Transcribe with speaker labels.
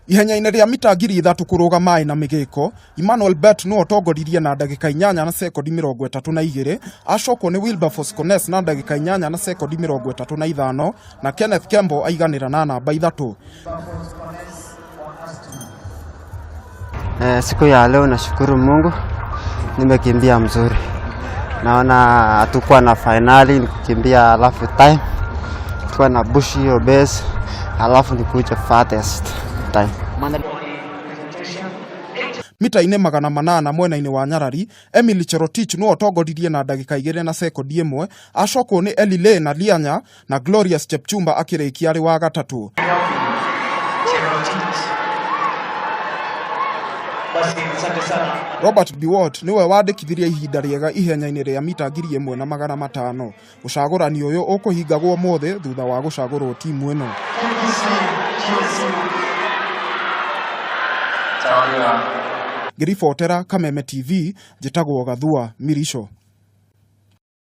Speaker 1: Ihenya-inĩ rĩa mita 3000 kũrũga maĩ na mĩgĩko, Emmanuel Bett nĩwe ũtongoririe na ndagĩka inyanya na sekondi 32, acokwo nĩ Wilberforce Kones na ndagĩka inyanya na sekondi 35 na Kenneth Kembo aiganĩra na namba ithatũ.
Speaker 2: Siku ya leo nashukuru Mungu nimekimbia mzuri. Naona hatukuwa na finali, ni kukimbia alafu time tukuwa na bush hiyo base alafu nikuja fastest time.
Speaker 1: Mita-inĩ 800 mwena-inĩ wa Nyarari, Emily Cherotich nĩwe ũtongoririe na ndagĩka igĩrĩ na sekondi ĩmwe, acokwo nĩ Elly na Lianya na Glorious Chepchumba akĩrĩkia arĩ wa gatatũ. Robert Biwott nĩwe wandĩkithirie ihinda rĩega ihenya-inĩ rĩa mita 1500. Ũcagũrani ũyũ ũkũhingagwo ũmũthĩ thutha wa gũcagũrwo timu ĩno. Ngĩribotera Kameme TV, njĩtagwo Gathua Mirico.